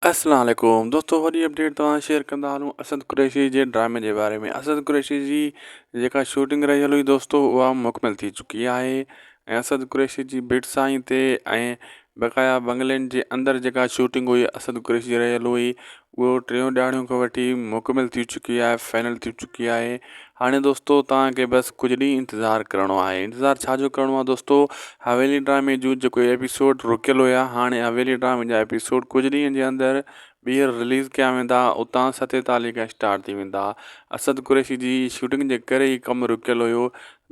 اسلام عليڪم دوستو وڏي اپڊيٽ توهان شيئر ڪندا هلون اسد قريشي جي ڊرامي جي باري ۾ اسد قريشي جي جيڪا شوٽنگ رهيل هئي دوستو اها مڪمل ٿي چڪي آهي ۽ اسد قريشي جي ڀٽ سائين تي ۽ بقايا بنگلن جي اندر جيڪا شوٽنگ هئي اسد قريشي جي رهيل هئي اهو ٽيون ڏهاڙيون کان وٺي مڪمل ٿي چڪي آهي فائنل ٿي چڪي آهي هاڻي دوستو توهان کي بس ڪجهه ڏينهن انتظار ڪرڻو آهي انتظار ڇا جو ڪرڻو آهي دوستو حويلي ڊرامي جون جيڪو ايپيسوڊ رڪيل هيا هاڻي حويلي ڊرامي جا ايپيسوڊ ڪجهه ڏينهن جي اندر ٻيهر رليز ڪيا ويندا اتان ستيتاليهه کان اسٽارٽ ٿي ويندا اسد قريشي جي شوٽنگ جي ڪري ئي ڪم رڪيل هيو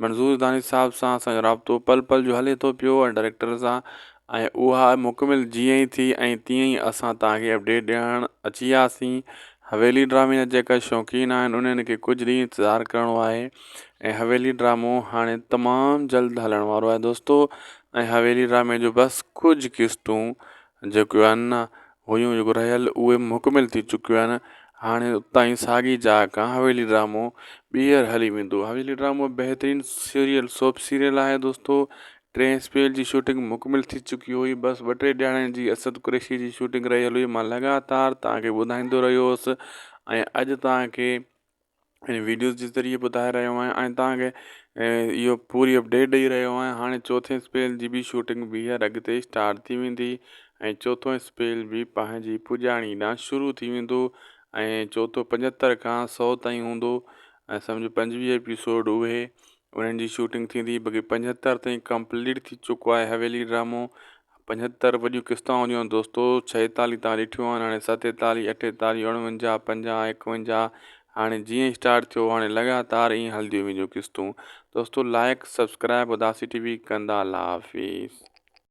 منظور دانش صاحب سان اسان جو رابطو پل پل جو هلي ٿو پيو ۽ ڊائريڪٽر سان ۽ اها مڪمل جيئن ئي ٿي ۽ تيئن ئي اسان توهان کي اپڊيٽ ڏيڻ اچي وياسين حويلي ڊرامي جا جيڪا شوقين آهن انهن کي ڪجهه ڏينهن انتظار ڪرڻو آهي ۽ حويلي ڊرامو هاڻي تمام جلد هلڻ وارو آهي دوستو ۽ حويلي ڊرامي جو بس ڪجهه قسطون جيڪيون آهن نه هيون جيڪو رهيل اهي مڪمل ٿي چڪيون آهن هاڻي اتان ئي ساڳي جاء کان حويلي ڊرامو ٻيهر هلي ويندو حويلي ڊرامو بهترين سيريل سوپ سيريل آهي دوستو ٽئين اسپيل جي شوٽنگ مڪمل ٿي چڪي هئي بس ٻه ٽي ڏهاڙن جي اسد قريشي جي شوٽنگ رهيل هئي مان لڳاتار توهان کي ٻڌائيندو رهيو هوس ۽ اڄ توهان کي ان ويڊيوز جي ذريعي ٻڌائي رهيو آهيان ۽ توهان کي اهو پوري اپڊيٽ ڏئي رهيو آهيان هاڻي چوٿين اسپيل جي به شوٽنگ ٻيهر اڳتي اسٽارٽ ٿي ويندي ۽ چوٿون اسپيل به پنهنجي پڄاڻي ڏانهن شروع ٿي ويندو ۽ چوٿون پنجهتر کان سو تائين هوندو ۽ سمجهو پنجويهه ايپيسوڊ اهي انهن جي شوٽنگ ٿيندي بلڪه پنجهتر تائين ڪمپليٽ ٿي چڪو آهي حويلي ڊرامو پنجهتر وڏيون قسطون هونديون آهن دوستو ڇهيتاليهه تان ڏٺيون آهن هاڻي ستيتاليهه اٺيتاليهه اڻونجاهه پنجاهه ايڪونجاهه هاڻي جيئن اسٽارٽ ٿيو هاڻي لڳاتار ائين هلنديون وينديون قسطون دوستو لائڪ سبسڪرائب اداسي ٽي وي ڪندا الله حافظ.